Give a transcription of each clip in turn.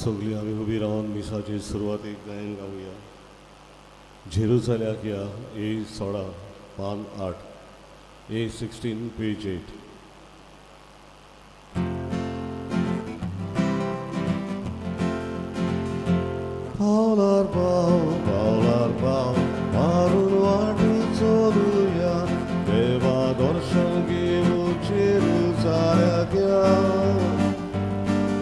सगळीं आमी उबी रावन मिसाची सुरवातीक गायन गावया. जेरुजाल्याक या, ए 16 पान 8, A 16 page 8. पावलार पाव, पावलार पाव मारून वाट चलुया, देवा दर्शन घेवन जेरुजाल्याक या.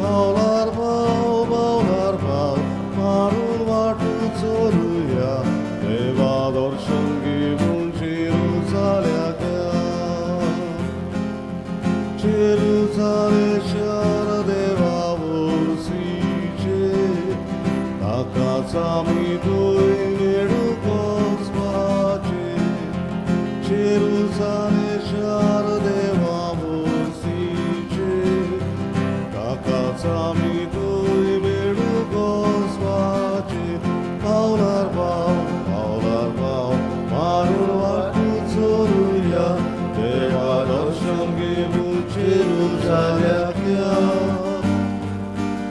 पावलार पाव, पावलार पाव मारून वाट चलुया, देवा दर्शन घेवन जेरुजाल्याक या. जेरुजालें शार देवा वोसीचें, ताकाच आमी थंय मेळूंक वचपाचें. जेरुजालें शार देवा वोसीचें, ताकाच आमी थंय मेळूंक वचपाचें. पावलार पाव, पावलार पाव मारून वाट चलुया, देवा दर्शन घेवन जेरुजाल्याक या.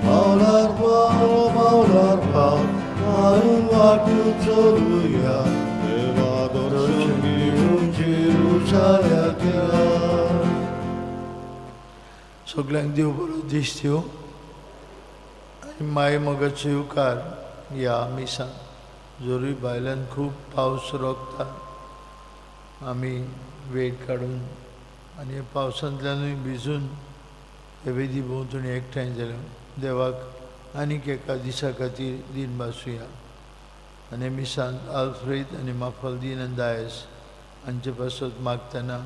पावलार पाव, पावलार पाव मारून वाट चलुया, देवा दर्शन घेवन जेरुजाल्याक या. सगल्यांक देव बरो दीस दिवं आनी माय मोगाचो येवकार ह्या मिसान. जरूय भायल्यान खूब पावस रोखता, आमी वेळ काडून आनी पावसांतल्यानूय भिजून हे वेदी भोंवतणी एकठांय जाले. देवाक आनीक एका दिसा खातीर दीन भासुया. आनी मिसान आल्फ्रेद आनी माफाल्दीन आनी दायस हांचे पासत मागतना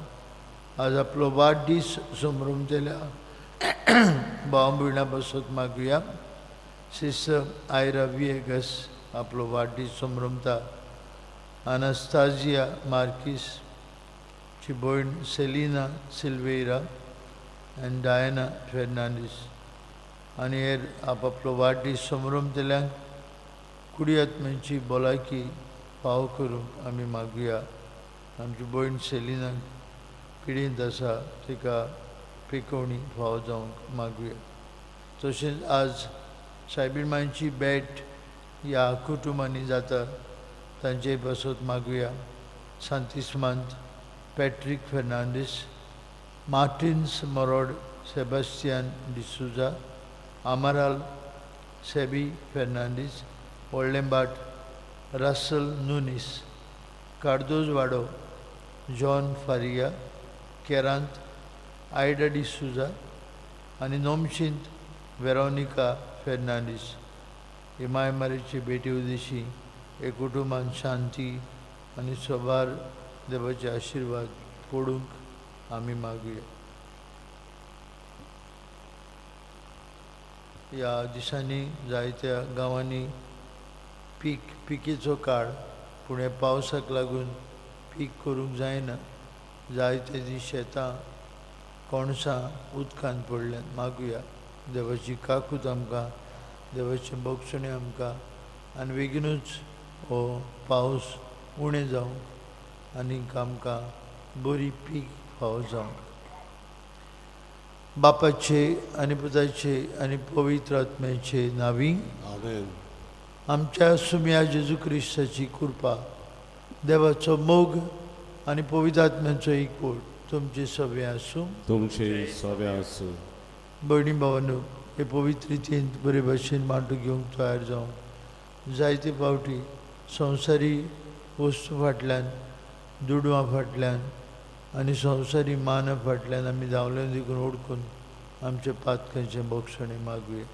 आज आपलो वाडदीस समरमतल्या भाव भयणां पासत मागुया. सिस्टर आयरा विएगस आपलो वाडदीस समरमता. अनास्ताजिया मार्कीस ची भयण सेलिना सिल्वेरा आनी डायना फेर्नांडीस आनी हेर आपआपलो वाडदीस समरमतल्यांक कुडी आत्म्यांची भलायकी फावो करूंक आमी मागुया. आमची भयण सेलिना पिडेंत आसा, तिका पिकोवणी फावो जावंक मागुया. तशेंच आज सायबीण मांयची भेट ह्या कुटुंबांनी जाता, तांचे पासत मागुया. सांतिस्मांत पॅट्रीक फेर्नांडीस, मार्टिन्स मरोड, सेबास्तियान डिसुजा, आमाराल सेबी फेर्नांडीस, व्हडलेंबाट रसल नुनीस, कार्दोजवाडो जॉन फारिया, केरांत आयडा डिसुजा आनी नोमशींत वेरोनिका फेर्नांडीस. ही माय मारीची भेटी उदेशी हे कुटुंबान शांती आनी सोबार देवाचे आशिर्वाद पडूंक आमी मागुया. ह्या दिसांनी जायत्या गांवांनी पीक पिकेचो काळ, पूण ह्या पावसाक लागून पीक करूंक जायना. जायते दीस शेतां कोणसां उदकांत पडल्यात. मागुया देवाची काकूत आमकां, देवाचें बक्षणें आमकां आनी बेगीनूच हो पावस उणें जावंक आनीक आमकां बरी पीक फावो जावंक. बापाचे आनी पुताचे आनी पवित्र आत्म्याचे नांवी. आमेन. आमच्या सुम्या जेजू क्रिस्ताची कृपा, देवाचो मोग आनी पवित्र आत्म्याचो एकवट तुमचे सगळे आसूं. तुमचे सगळे आसूं. भयणी भावांनो, हे पवित्र रितीन बरे भाशेन मांडू घेवंक तयार जावंक. जायते फावटी संवसारी वस्तू फाटल्यान, दुडवां फाटल्यान आनी संवसारी माना फाटल्यान आमी धांवले देखून ओडकून आमच्या पातकांचें बक्षणें मागुया.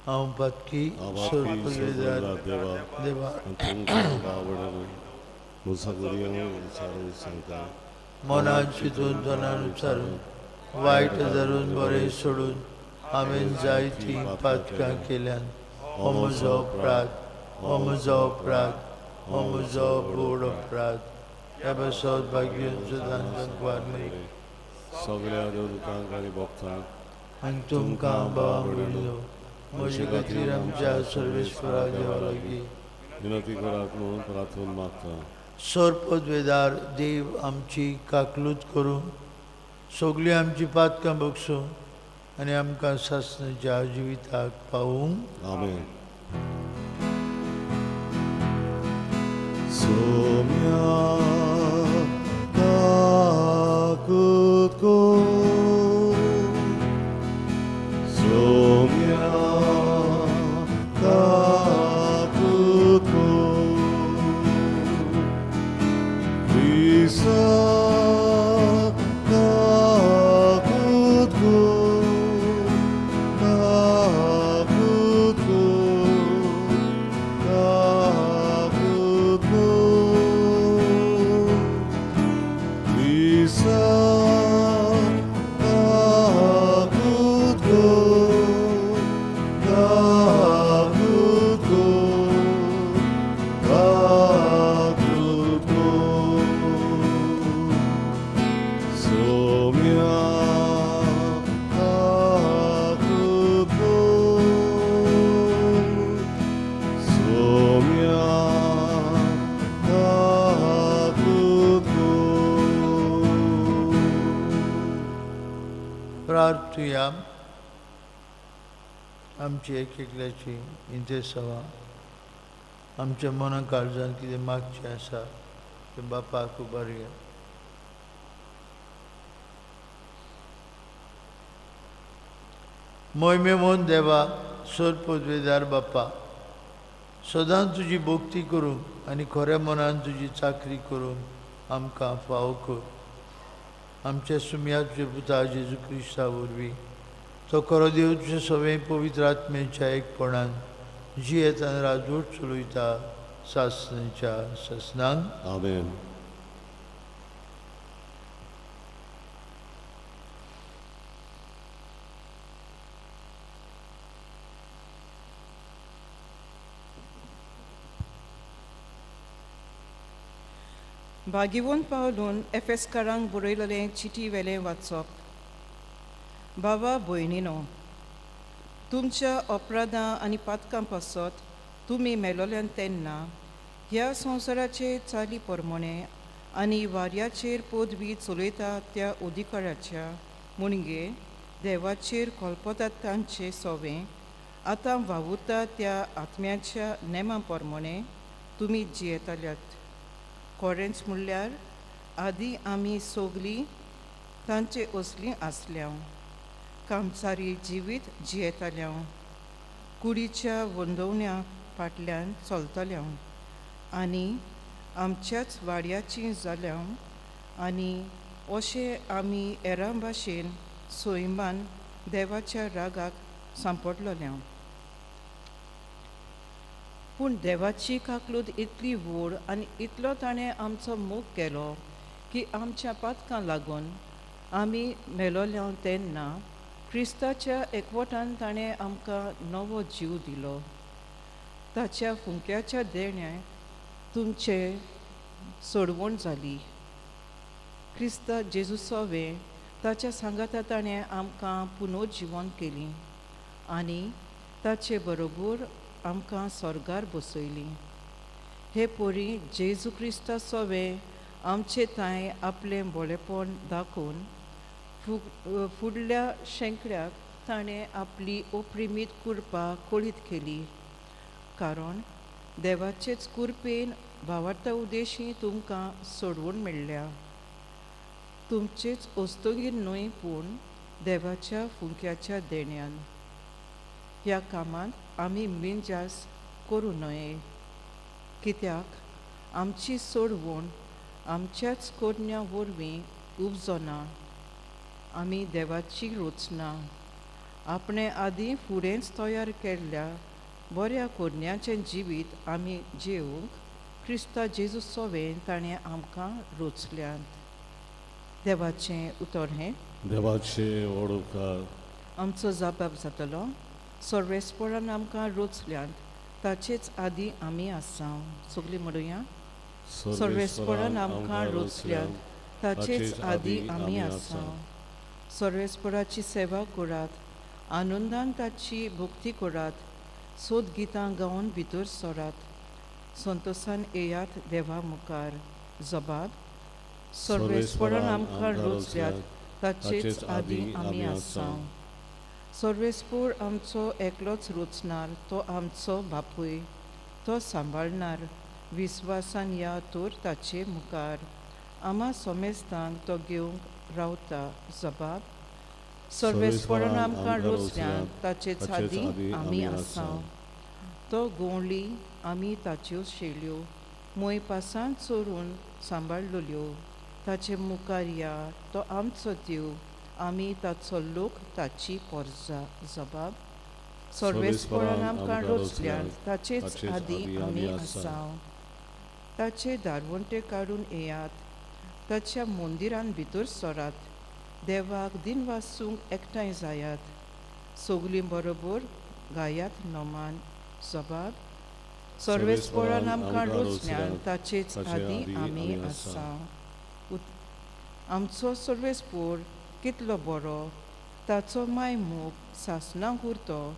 हांव पातकी, सोरपुलेदार देवा, देवा, तुमकां आवडून म्हजो विचारून सांगता. मनान चिंतून, तनान उच्चारून, वायट धरून बरें सोडून हांवें जायतीं पातकां केल्यान. हो म्हजो अपराध, हो म्हजो अपराध, हो म्हजो व्हड अपराध. ह्या पासत भाग्य सुदान सगळ्या देवदूतांक आनी भक्तांक आनी तुमकां भावा भयणीनो म्हजे खातीर आमच्या सर्वेस्परा देवा लागीं विनंती करात म्हणून प्रार्थून मागता. सर्पद्वेदार देव आमची काकलूत करूं. सगळीं आमची पातकां बगसूं आनी आमकां सासणाच्या जिविताक पावूंक. आमेन. सोम्या ताकत कर, सोम्या ताकत कर, क्रिस्ता ताकत कर, ताकत कर, ताकत कर, क्रिस्ता ताकत कर, ताकत कर, ताकत कर, सोम्या ताकत कर, सोम्या ताकत कर. प्रार्थुया. आमची एक एकल्याची इंतेसांवां, आमच्या मना काळजान कितें मागचें आसा तें बापाक उबारया. मोहिमेमोन देवा, सर पदवेदार बापा, सदांच तुजी भक्ती करूंक आनी खऱ्या मनान तुजी चाकरी करूंक आमकां फावो कर. आमच्या सुमया तुज्या पुता जेजू क्रिस्ता वरवीं, तो खरो देव तुज्या सगळें पवित्र आत्म्याच्या एकपणान जियेत आनी राजवट चलयता सासणाच्या सासणांक. आमेन. भागिवून पावलून एफेस्कारांक बरयलेलें चिटी वेलें वाचप. बाबा भयणीनो, तुमच्या अपराधां आनी पातकां पासत तुमी मेलोल्यान तेन्ना ह्या संवसाराचे चाली प्रमाणे आनी वाऱ्याचेर पदवी चलयता त्या अधिकाराच्या मुणगे देवाचेर कल्पतात तांचे सोवें आतां वावुरता त्या आत्म्याच्या नेमा प्रमाणे तुमी जियेताल्यात. खरेंच म्हणल्यार आदीं आमी सगलीं तांचे असलीं आसल्या, कामसारी जिवीत जियेताल्या, कुडीच्या वंदवण्या फाटल्यान चलतल्या आनी आमच्याच वाड्याची जाल्या आनी अशें आमी हेरां भाशेन सैमान देवाच्या रागाक सांपडलेल्या. पूण देवाची काकलूत इतली व्हड आनी इतलो ताणें आमचो मोग केलो की आमच्या पातकां लागून आमी मेलोल्या तेन्ना क्रिस्ताच्या एकवटान ताणें आमकां नवो जीव दिलो. ताच्या फुंक्याच्या देण्याक तुमचे सोडवण जाली. क्रिस्ता जेजू सोवे ताच्या सांगाता ताणें आमकां पुनर्जिवन केली आनी ताचे बरोबर आमकां स्वर्गार बसयली. हे परी जेजू क्रिस्ता सोवे आमचे तांय आपलें बोलेपण दाखोवन फुडल्या शेंकड्याक ताणें आपली ओप्रिमीत कृपा कळीत केली, कारण देवाचेच कृपेन भावार्था उद्देशी तुमकां सोडवण मेळ्ळ्या. तुमचेच ओस्तोगीर न्हय पूण देवाच्या फुंक्याच्या देण्यान. ह्या कामांत आमी मिंजास करूं नये, कित्याक आमची सोडवण आमच्याच करण्या वरवीं उपजना. आमी देवाची रचना आपणे आदीं फुडेंच तयार केल्ल्या बऱ्या करण्याचें जिवीत आमी जेवंक क्रिस्ता जेजू सोवें ताणें आमकां रोचल्यात. देवाचें उतर हें. देवाचे ओडकार. आमचो जबाब जातलो, सर्वेस्परान आमकां रोचल्यात ताचेच आदीं आमी आसा. सगळीं म्हणुया, सर्वेस्परान आमकां रोचल्यात ताचेच आदीं आमी आसा. सर्वेस्पराची सेवा करात, आनंदान ताची भक्ती करात, सोद गितां गावन भितर सरात, संतोसान येयात देवा मुखार. जबाब, सर्वेस्परान आमकां रोचल्यात ताचेच आदीं आमी आसांव. सर्वेस्पोर आमचो एकलोच रुचणार, तो आमचो बापूय, तो सांबाळणार. विस्वासान या तर ताचे मुखार, आमा सोमेस्तांक तो घेवंक रावता. जबाब. सर्वेस्पोरान आमकां रोचल्यान, ताचेच आदीं आमी आसांव. तो गोंवली, आमी ताच्यो शेल्यो मोय पासान चोरून सांबाळलेल्यो. ताचे मुखार या, तो आमचो देव, आमी ताचो लोक, ताची पोरजा. जबाब. सर्वेस्पोरान आमकां रोचल्यान, ताचेच आदीं आमी आसांव. ताचे दारवंटे काडून येयात, ताच्या मंदिरान भितर सरात, देवाक दिनवासूंक एकठांय जायात, सगलीं बरोबर गायात नमान. जबाब. सर्वेस्पोरान आमकां रोचल्यान, ताचेच आदीं आमी आसांव. आमचो सर्वेस्पोर कितलो बरो, ताचो मायमूग सासणां उरतो.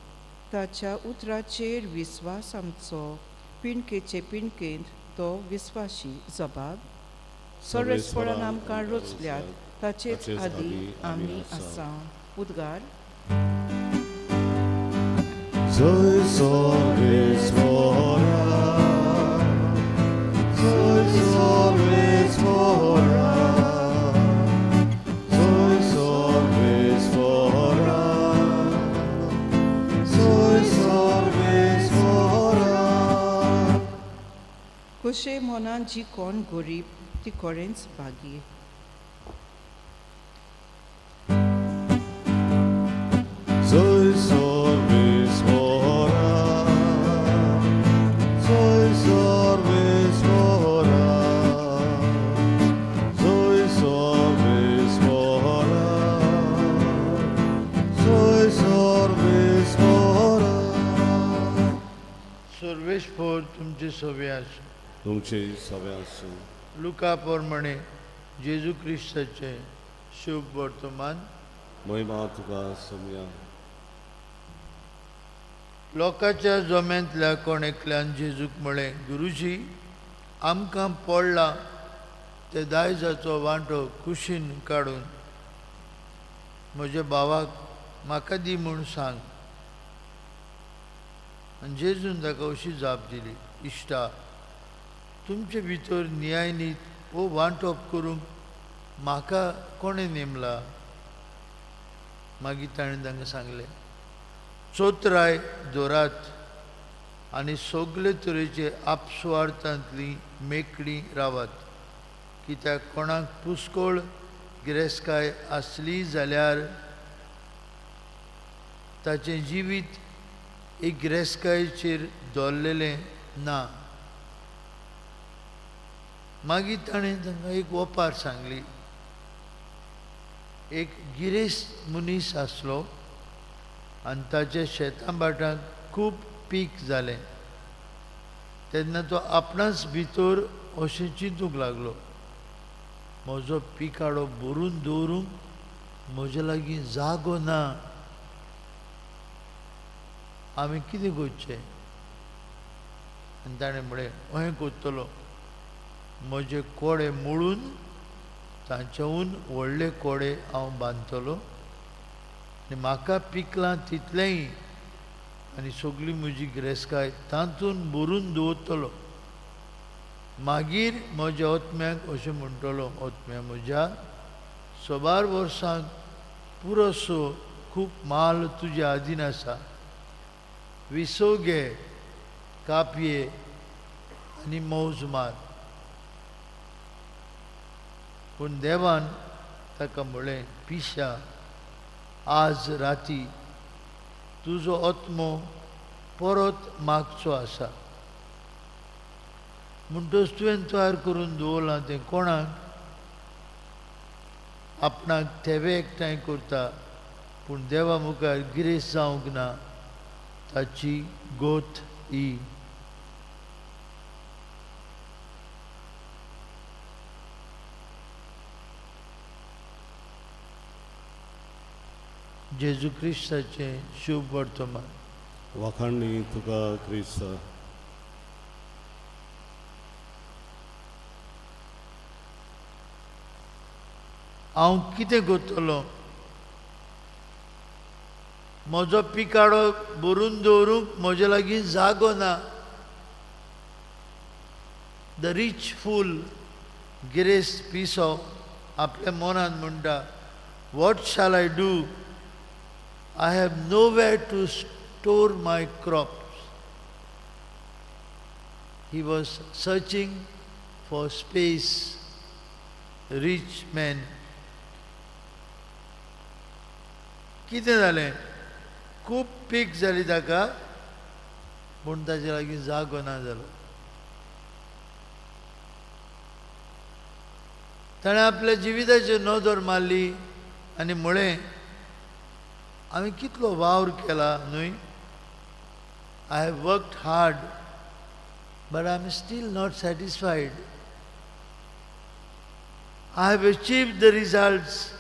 ताच्या उतराचेर विस्वास आमचो, पिणकेचे पिणकेंत तो विस्वाशी. जबाब. सर्वेस्पोरान आमकां रोचल्यात, ताचेच आदीं आमी आसांव. उद्गार. जय सर्वेस्पोरा, जय सर्वेस्पोरा, जय सर्वेस्पोरा, जय सर्वेस्पोरा. कशे मनान जी कोण गरीब ती खरेंच भागी. जय सर्वेस्पोरा, जय सर्वेस्पोरा, जय सर्वेस्पोरा, जय सर्वेस्पोरा. सर्वेस्पोर तुमचे सवे आसूं. तुमचे सगळे आसूं. लुका प्रमाणे जेजू क्रिस्ताचें शुभ वर्तमान. महिमा तुका सोमया. लोकांच्या जम्यांतल्या कोण एकल्यान जेजूक म्हळें, गुरुजी, आमकां पडला ते दायजाचो वांटो कुशीन काडून म्हज्या भावाक म्हाका दी म्हूण सांग. आनी जेजून ताका अशी जाप दिली, इश्टा, तुमचे भितर न्यायनीत वो वांटप करूंक म्हाका कोणें नेमला? मागीर ताणें तांकां सांगलें, चोत्राय दवरात आनी सगळे तरेचे आपसुवार्थांतली मेकळी रावात, कित्याक कोणाक पुस्कोळ गिरेस्तकाय आसली जाल्यार ताचें जिवीत एक गिरेस्तकायेचेर दवरलेलें ना. मागीर ताणें तांकां एक ओपार सांगली. एक गिरेस्त मनीस आसलो आनी ताच्या शेतां भाटांत खूब पीक जालें. तेन्ना तो आपणाच भितर अशें चिंतूंक लागलो, म्हजो पिकाडो भरून दवरूंक म्हजे लागीं जागो ना, आमी कितें करचें? आनी ताणें म्हळें, अहें करतलो, म्हजे कोडे मोडून तांच्याहून व्हडले कोडे हांव बांदतलो आनी म्हाका पिकलां तितलेंय आनी सगली म्हजी गिरेस्तकाय तातूंत भरून दवरतलो. मागीर म्हज्या ओतम्याक अशें म्हणटलो, ओतम्या म्हज्या सोबार वर्सांक पुरोसो खूब माल तुज्या आदीन आसा, विसव घे, कापये आनी मौज मार. पूण देवान ताका म्हळें, पिशा, आज राती तुजो आत्मो परत मागचो आसा, म्हणटच तुवें तयार करून दवरलां तें कोणाक? आपणाक थेवे एकठांय करता, पूण देवा मुखार गिरेस्त जावंक ना, ताची गोत ही. जेजू क्रिस्ताचें शुभ वर्तमान. वाखाणणी तुका क्रिस्ता. हांव कितें करतलो? म्हजो पिकाडो भरून दवरूंक म्हजे लागीं जागो ना. The rich फूल, गिरेस्त पिसो आपल्या मनान म्हणटा, what shall I do? I have nowhere to store my crops. He was searching for space, rich man. कितें जालें? खूब पीक जाली ताका, पूण ताजे लागीं जागो ना जालो. ताणें आपल्या जिविताचेर नदर मारली आनी म्हळें, हांवें कितलो वावर केला न्हय? I have worked hard, but I am still not satisfied. I have achieved the results,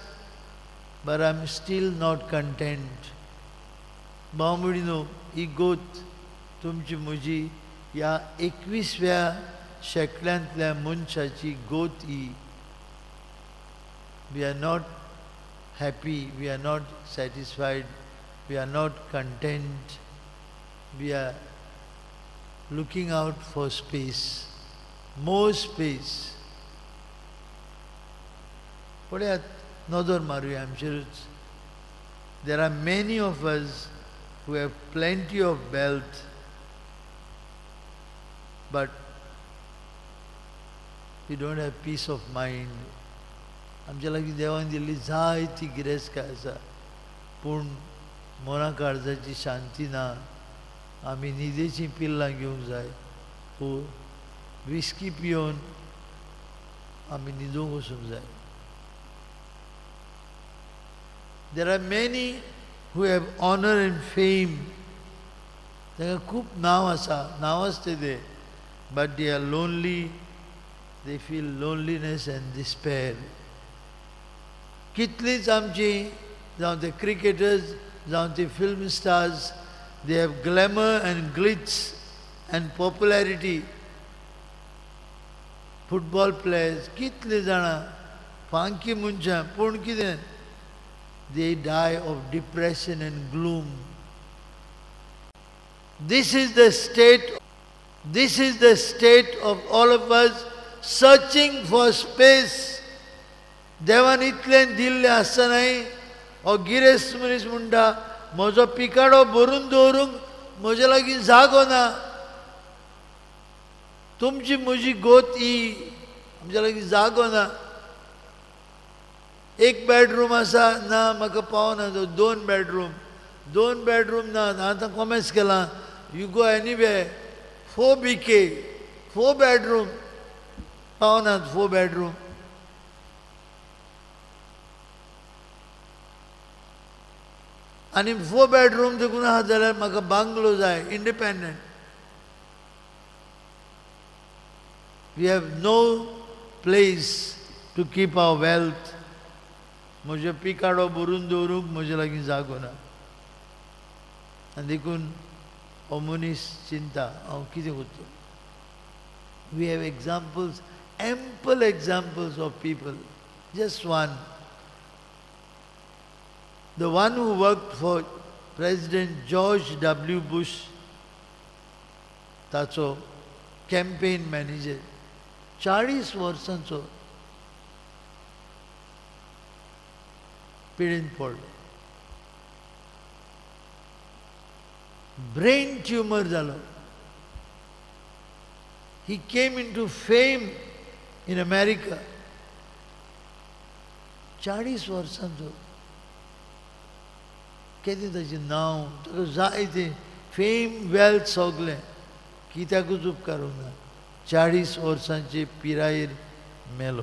but I am still not content. भाव भयणीनो, ही गोत तुमची म्हजी ह्या 21व्या शेंकड्यांतल्या मनशाची गोत ही. We are not happy, we are not satisfied, we are not content, we are looking out for space, more space. पळयात, नदर मारुया आमचेरूच. There are many of us who have plenty of wealth, but we don't have peace of mind. आमच्या लागीं देवान दिल्ली जायती गिरेस्तकाय आसा, पूण मना काळजाची शांती ना. आमी न्हिदेचीं पिल्लां घेवंक जाय, वो विस्की पियोवन आमी न्हिदूंक वचूंक जाय. There are many who have honor and fame. तांकां खूब नांव आसा, नांव आसता ते, but they are lonely, they feel loneliness and despair. कितलींच आमची, जावं ते क्रिकेटर्स, जावं ते film stars, they have glamour and glitz and popularity. Football players, कितलीं जाणां फांकी मनशां, पूण कितें, they die of depression and gloom. This is the state, this is the state of all of us searching for space. देवान इतलें दिल्लें आसतनाय हो गिरेस्त मनीस म्हणटा, म्हजो पिकाडो भरून दवरूंक म्हजे लागीं जागो ना. तुमची म्हजी गोत ही, आमच्या लागीं जागो ना. एक बेडरूम आसा ना, म्हाका पावना तो. दोन बेडरूम, दोन बेडरूम ना. आतां कॉमेस केलां, you go anywhere, 4 BK, 4 bedroom पावनात, फोर बेडरूम. आनी फोर बेडरूम देखून आहा जाल्यार म्हाका बांगलो जाय, independent. We have no place to keep our wealth. म्हज्यो पिकाडो भरून दवरूंक म्हजे लागीं जागो ना. आनी देखून हो मनीस चिंता, हांव कितें करतलो? We have examples, ample examples of people. Just one, the one who worked for President George W. Bush, ताचो कॅम्पेन मॅनेजर, 40 वर्सांचो पिडेन पडलो, ब्रेन ट्युमर जालो. He came into fame in America. 40 वर्सांचो, केदें ताचें नांव, ताका जाय तें फेम वेल्थ सगलें, कित्याकूच उपकारूंक ना. 40 वर्सांचे पिरायेर मेलो.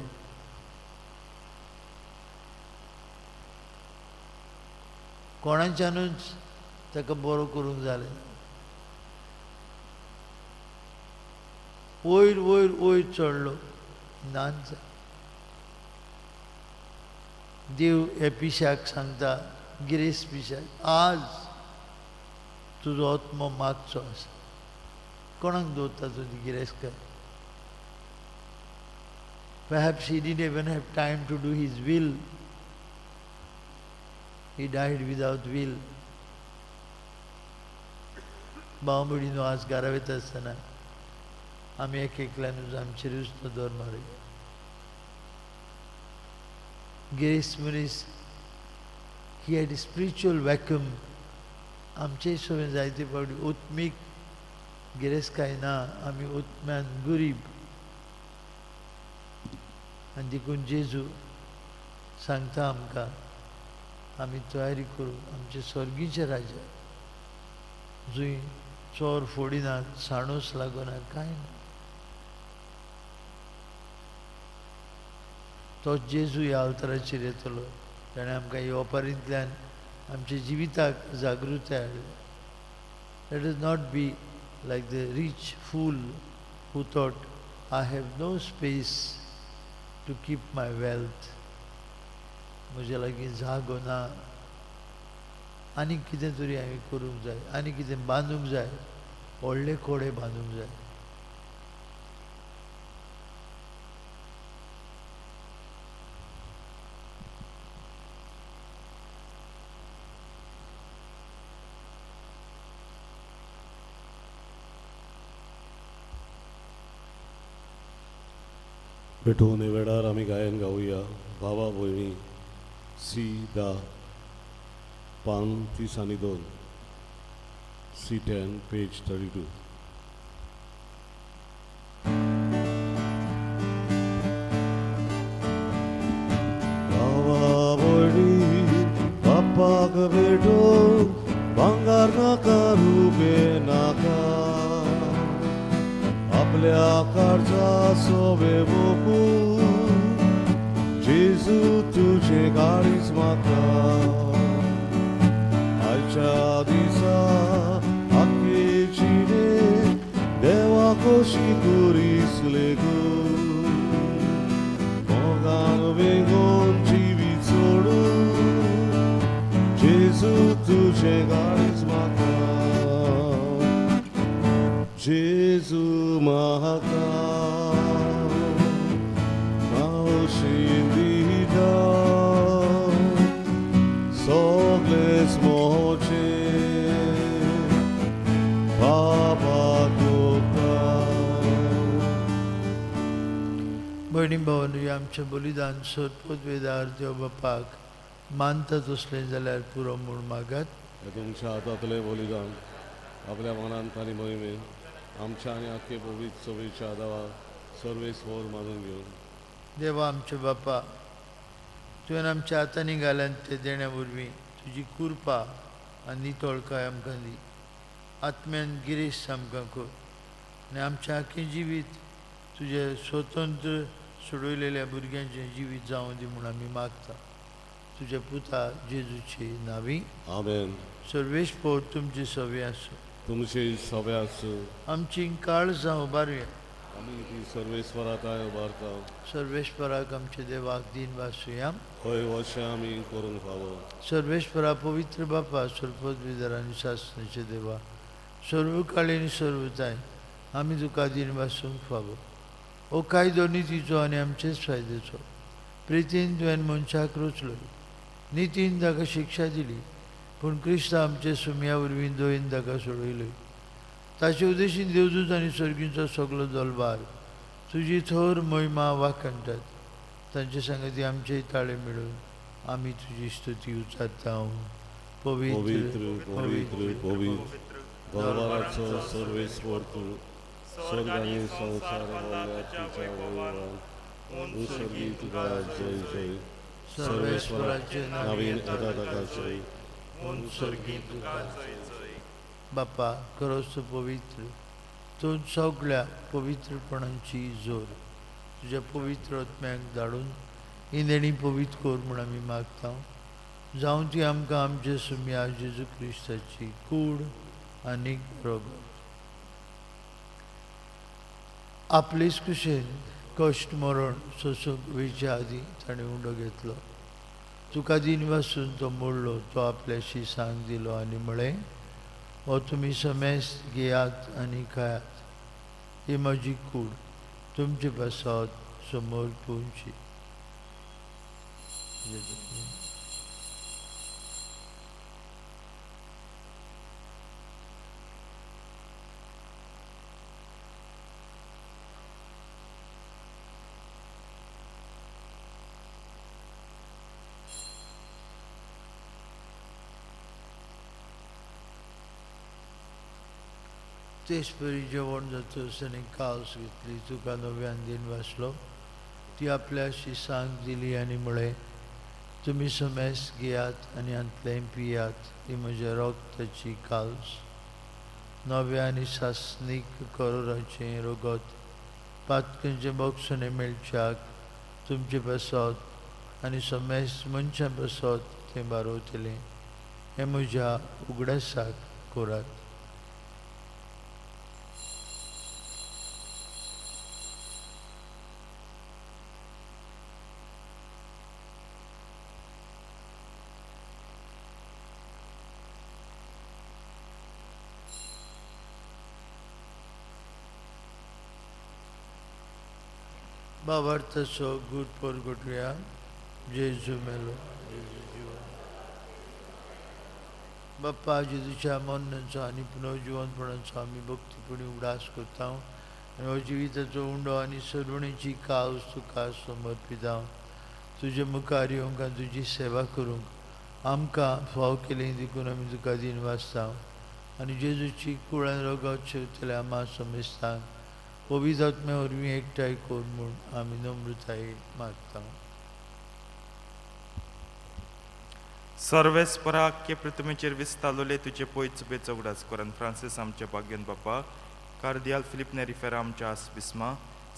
कोणाच्यानूच ताका बरो करूंक जालें ना. वयर वयर वयर चडलो, नाच. देव ह्या पिशाक सांगता, गिरेस्त पिशाक, आज तुजो आत्मो मागचो आसा. कोणाक दवरता तुजी गिरेस्तकाय? Perhaps he didn't even have time to do his will. He died without will. भाव भयणीनो, आज घरा वयता आसतना आमी एक एकल्यानूच आमचेरूच नदर मारुया. गिरेस्त मनीस, he had a spiritual vacuum. आमचे सगळें जायते फावटी उत्मीक गिरेस्तकाय ना, आमी उत्म्यान गरीब. आनी देखून जेजू सांगता आमकां, आमी तयारी करूं आमचे स्वर्गीचे राज्या, जंय चोर फोडिनात, साणूस लागना, कांय ना. तो जेजू ह्या अल्तराचेर येतलो. ताणें आमकां ह्या ओपारींतल्यान आमच्या जिविताक जागृताय हाडली. Let us not be like the rich fool who thought, I have no space to keep my wealth. म्हज्या लागीं जागो ना, आनी कितें तरी हांवें करूंक जाय, आनी कितें बांदूंक जाय, व्हडले कोडे बांदूंक जाय. पेटोवन वेळार आमी गायन गावया. भावा भयणी, सी 10 पान 32, C 10 page 32. भावा भयणी, बाप्पाक भेटून भांगार नाका, रुपे नाका, आपल्या काळजा सोबे बोकू जेजू तुझे काळीज म्हाका. आयच्या दिसा आख्खे जिणे देवा कशी करीसले गो, मोगान वेगोन जिवीत सोडून जेजू तुझे काळीज म्हाका. जेजू म्हाका मावशी दिता सगळेच मोचे बाबा कोता. भयणी भावांनो, आमचें बलिदान सोदपोत वेदार देव बापाक मानता तसलें जाल्यार पुरो म्हूण मागात. हे तुमच्या हातांतलें बलिदान आपल्या मनांत आनी मोहिमेन आमच्या आनी आख्खे पवित्र सभेच्या आदावा सर्वेस्वर मानून घेवन. देवा आमच्या बापा, तुवें आमच्या हातांनी घाल्यान ते देण्या वरवीं तुजी कृपा आनी नितळकाय आमकां दी. आत्म्यान गिरेस्त आमकां कर आनी आमचें आख्खें जिवीत तुजें स्वतंत्र सोडयलेल्या भुरग्यांचें जिवीत जावं दी म्हूण आमी मागता, तुज्या पुता जेजूचे नांवी. आमेन. सर्वेस्पर तुमचे सवे आसूं. तुमचे सभे आसूं. आमची काळजां उबारुया. आमी ती सर्वेस्वरा उबारता. सर्वेस्पराक आमच्या देवाक दीन वासुया. हय, अशें आमी करूंक फावो. सर्वेस्परा, पवित्र बापा, सर्वपदवीधर आनी सासणाचे देवा, सर्व काळी आनी सर्वताय आमी तुका दीन वासूंक फावो. हो कायदो नितीचो आनी आमचेच फायद्याचो. प्रितीन तुवें मनशाक रचलो, नितीन ताका शिक्षा दिली, पूण क्रिस्त आमचे सुमया वरवीं दयेन ताका सोडयलो. ताचे उद्देशीन देवदूत आनी सर्गींचो सगलो दलबार तुजी थोर महिमा वाखणटात. तांचे सांगती आमचे ताळे मेळून आमी तुजी स्तुती उचारता. पवित्र, पवित्र, पवित्र, दरबाराचो सर्वेस्वर तूं, स्वर्ग आनी संवसार भरल्या तुज्या वैभवान. उत्सर्गी तुका जय जय. सर्वेस्वराचे नवीन येता ताका जय. उत्सर्गी तुका. बापा, खरोच तूं पवित्र, तूं सगळ्या पवित्रपणाची जोर. तुज्या पवित्र आत्म्याक धाडून ही देणी पवित्र कर म्हूण आमी मागता. जावं ती आमकां आमचे सुमया जेजू क्रिस्ताची कूड आनी रगत. आपलेच कुशेन कश्ट मरण सोसूंक वयच्या आदीं ताणें उंडो घेतलो. तुका दीन वासून तो मोडलो, तो आपल्याशी सांग दिलो आनी म्हळें, हो तुमी समेस्त घेयात आनी खायात, ही म्हजी कूड तुमचे पासत समर्पूनची. तेच परी जेवण जातच आनी कावस घेतली, तुका नव्यान दिन वाचलो, ती आपल्या शिसांक दिली आनी म्हळें, तुमी समेस घेयात आनी हांतलें पियात, ती म्हज्या रक्ताची कावस, नव्या आनी सासणीक करोराचें रगत, पातकांचें बक्षणें मेळच्याक तुमचे पासत आनी समेस मनशां पासत तें बारवतलें. हें म्हज्या उगडासाक करात. बाबार्थाचो गूट परगटुया. जेजू मेलो, जेजू जिवन. बाप्पा, जेजूच्या मरणाचो आनी पुनर्जिवनपणाचो आमी भक्तीपणी उगडास करता आनी हो जिविताचो उंडो आनी सरुणेची कावस तुका समर्पिता. तुजे मुखार येवंक आनी तुजी सेवा करूंक आमकां फाव केली देखून आमी तुका दिन वाचता आनी जेजूची कुळान रगत शेवतल्या आमा समेस्तांक पवित्र आत्म्या वरवीं एकठांय कर म्हूण आमी नम्रतायेन मागता. सर्वेस्परा के पृथ्वीचेर विस्तारलोले तुजे पयत चुबेचो उगडास करून फ्रांसीस आमच्या भाग्यन बापा, कार्दियाल फिलीप नेरिफेरा आमच्या आस बिस्मा,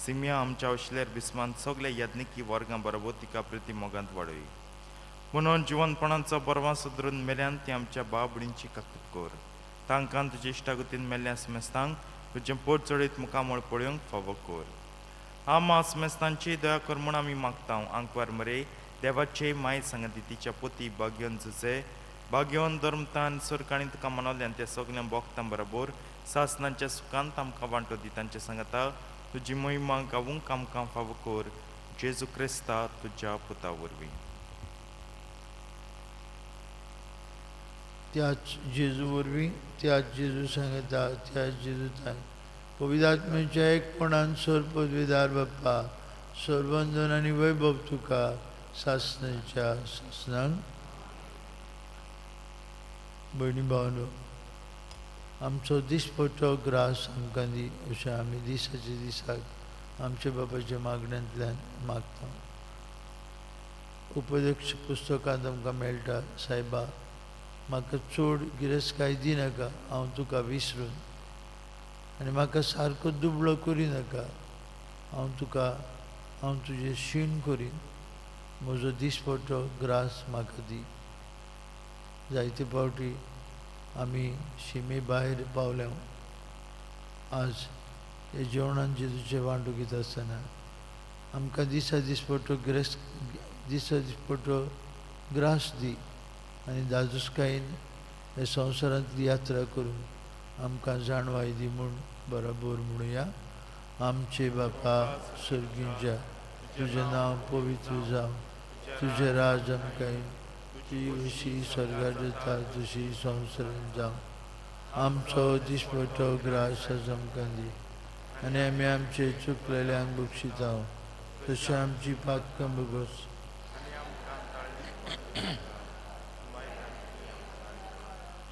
सिमिया आमच्या अश्लेर बिस्मान सगळे याज्ञिकी वर्गां बरोबर तिका प्रिती मोगांत वाडय. म्हणून जिवनपणाचो बरवां सुदरून मेल्यान ती आमच्या बाबडींची काकूत कर. तांकां तुजे इश्टागतीन मेल्ल्या समेस्तांक तुजें पोट चडयत मुखामळ पळोवंक फावो कर. आमा समेस्तांची दया कर म्हूण आमी मागता. आंकवार मरे देवाचे माय सांगती तिच्या पोती भाग्योन जुजे भाग्योन धर्मतान सरकाणी तुका मनोल्यान त्या सगळ्या बोगतां बरोबर सासनांच्या सुखांत आमकां वांटो दी. तांचे सांगता तुजी महिमा गावूंक आमकां फावो कर. जेजू क्रिस्ता तुज्या पुता वरवीं. त्याच जेजू वरवीं, त्याच जेजू सांगता, त्याच जेजू ताय पवित्र आत्म्याच्या एकपणान सर पदवीदार बाप्पा, सर्वंदन आनी वैभव तुका सासणाच्या सासणांक. भयणी भावनो, आमचो दिसपट्टो ग्रास आमकां दी अशें आमी दिसाच्या दिसाक आमच्या बापाच्या मागण्यांतल्यान मागता. उपदेश पुस्तकांत आमकां मेळटा, सायबा म्हाका चड गिरेस्तकाय दिनाका, हांव तुका विसरून, आनी म्हाका सारको दुबळो करिनाका, हांव तुजें शीण करीन, म्हजो दिसपट्टो ग्रास म्हाका दी. जायते फावटी आमी शिमे भायर पावल्या. आज हे जेवणान जेजूचें वांटो घेता आसतना आमकां दिसा दिसपट्टो गिरेस्त दिसा दिसपट्टो ग्रास दी आनी दादोसकायेन हे संवसारांतली यात्रा करून आमकां जाणवाय दी म्हूण बरोबर म्हणुया. आमचे बापा सर्गींच्या, तुजें नांव पवित्र जावं, तुजें राज आमकां येवं, तुजी कशी स्वर्गार जाता तशी संवसारांत जावं. आमचो दिसपट्टो ग्रास आज आमकां दी आनी आमी आमचे चुकलेल्यांक बक्षिता तशें आमची पातकां भोगस.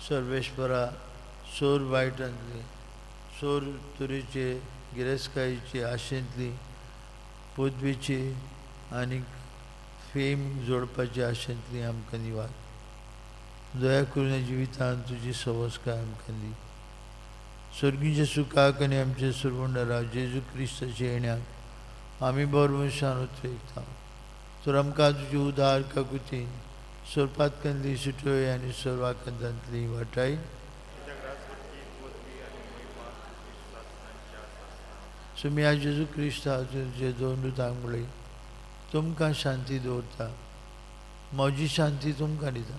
सर्वेश्वरा, सोर वायटांतली, सोर तरेचे गिरेस्तकायेची आशेंतली, पदवेची आनी फेम जोडपाची आशेंतली आमकां निवार. दया करून ह्या जिवितांत तुजी सवसकाय आमकां दी. सर्गीच्या सुखाक आनी आमच्या सर्वंडरा जेजू क्रिस्ताच्या येण्याक आमी बरवंशान उतरेकता. तर आमकां तुजी उदार काकुतीन सोरपातकांतली सुटोय आनी सर्वाकांतांतली वाटाय. सुमिया जेजू क्रिस्ता तुजे दोन दुतांक म्हळें, तुमकां शांती दवरता, म्हजी शांती तुमकां दिता.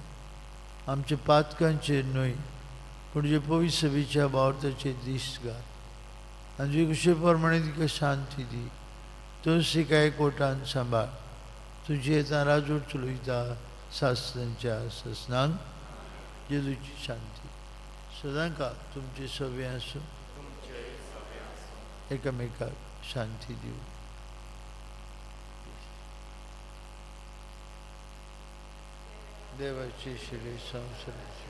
आमच्या पातकांचेर न्हय पूण जे पवित्र सभेच्या बावताचेर दीस घाल आनी तुजे कुशे प्रमाणे तिका शांती दी. तूं तिका एकवटान सांबाळ. तुजी येता राजवट चलयता सासणाच्या सासणांक. जेजूची शांती सदांकाळ तुमचे सवे आसूं. एकामेकाक शांती दिवं. देवाची शिले संवसाराची.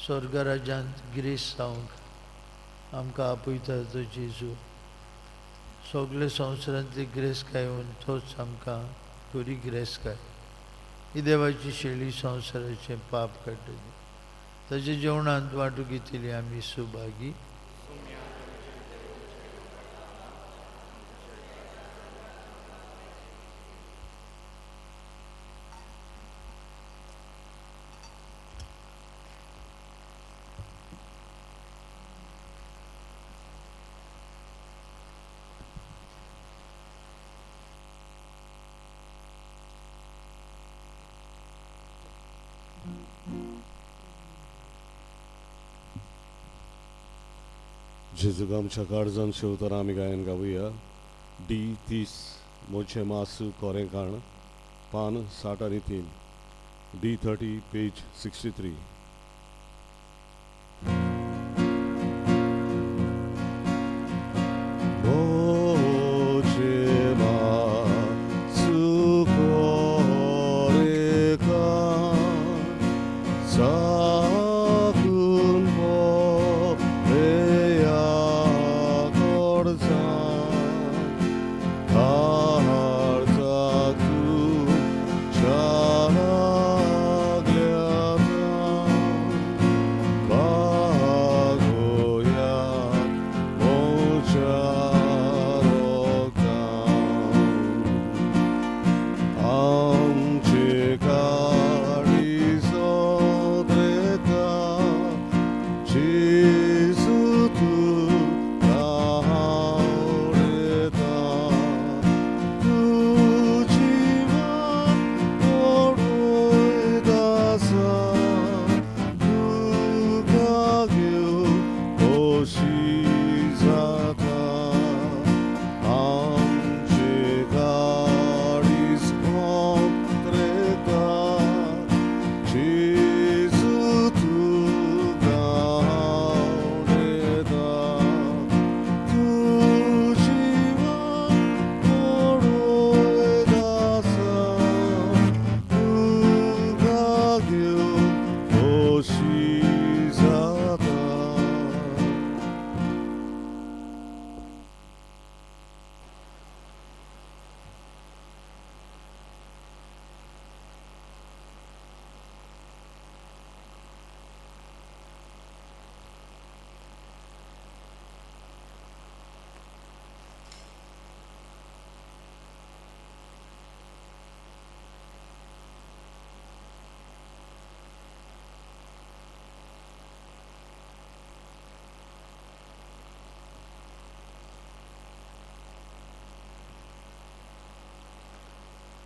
स्वर्गराज्यांत गिरेस्त जावंक आमकां आपयता तो जेजू. सगळे संवसारांतली गिरेस्तकाय येवन तोच आमकां खरी गिरेस्तकाय. ही देवाची शेळी संवसाराचें पाप काडटली. ताच्या जेवणांत वांटू घेतली आमी सुभागी. जेजूक आमच्या काळजान शेवतना आमी गायन गावया. डी 30 मोचे मासू कोरें काण, पान 63, डी 30 पेज 63. मोचे मासू कोरें काण, साकून पोया करसान, काळजाक तुज्या लागल्यार बागोया मोच्या रोगान. आमचे काळीज सोदता, जेजू तुका आवडता, तुजी वाट पळयत आसा, तुका घेवन खोशी जाता. आमचे काळीज सोदता, जेजू तुका आवडता, तुजी वाट पळयत आसा, तुका घेवन खोशी जाता.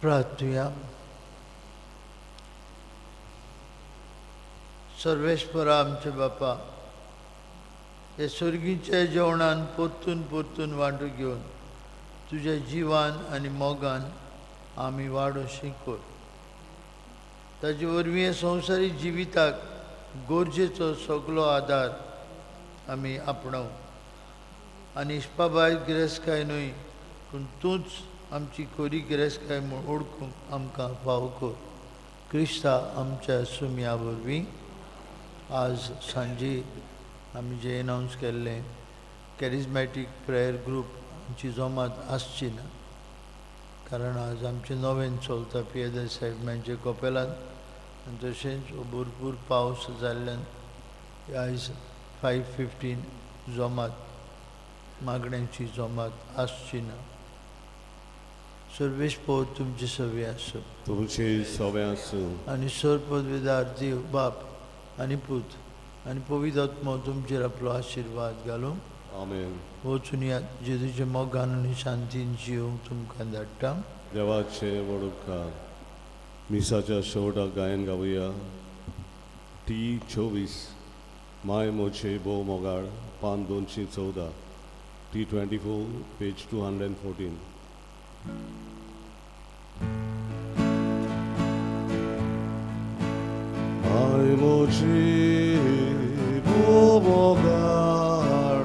प्रार्थुया. सर्वेस्परा आमचे बापा, हे सर्गीच्या जेवणान परतून परतून वांटू घेवन तुज्या जिवान आनी मोगान आमी वाडो शिकोर. ताजे वरवीं हे संवसारीक जिविताक गरजेचो सगलो आदार आमी आपणाव आनी इस्पाभायर गिरेस्तकाय न्हय पूण तूंच आमची खरी गिरेस्तकाय म्हूण ओळखूंक आमकां फावो कर. क्रिस्ता आमच्या सुमया वरवीं. आज सांजे आमी जें एनावन्स केल्लें कॅरिजमॅटीक प्रेयर ग्रूप आमची जमात आसची ना, कारण आज आमचें नवें चलता पियेदर साहेब मांचे कपेलांत आनी तशेंच भरपूर पावस जाल्ल्यान आयज 5:15 जमात मागण्यांची जमात आसची ना. सर्वेस्पोर तुमचे सवे आसूं. तुमचे सवे आसूं. आनी सर पदवीदार देव बाप आनी पूत आनी पवित्र आत्मो तुमचेर आपलो आशिर्वाद घालूं. आमेन. वचून यात जेजूच्या मोगान आनी शांतीन जिवंक तुमकां धाडटा. देवाचे व्हड उपकार. मिसाच्या शेवटाक गायन गावया. टी 24 माय मोचे भोव मोगाळ, पान 214, टी 24 पेज 214. माय मोची भोव मोगाळ,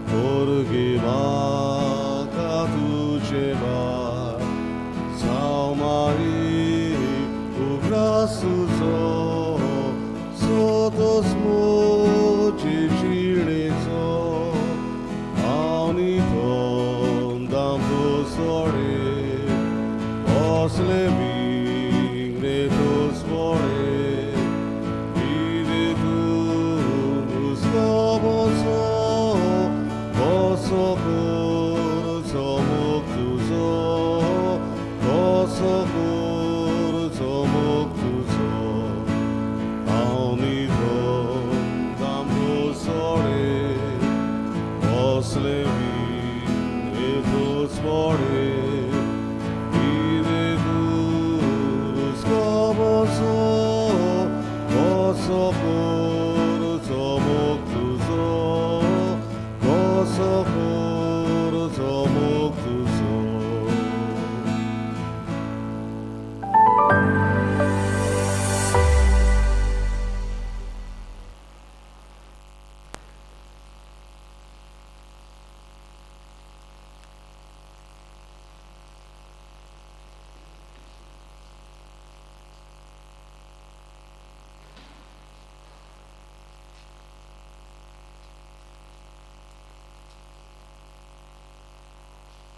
पोरगी म्हाका तुजें बाळ, जावं माई उगडास तुजो, सदोस कसो करचो मोग तुजो, कसो करचो मोग तुजो. हांव न्हिदोन दामो सोडे, कसलें बीन एकूच पडे. कितें करूच खबरचो, कसो करचो मोग तुजो, कसो.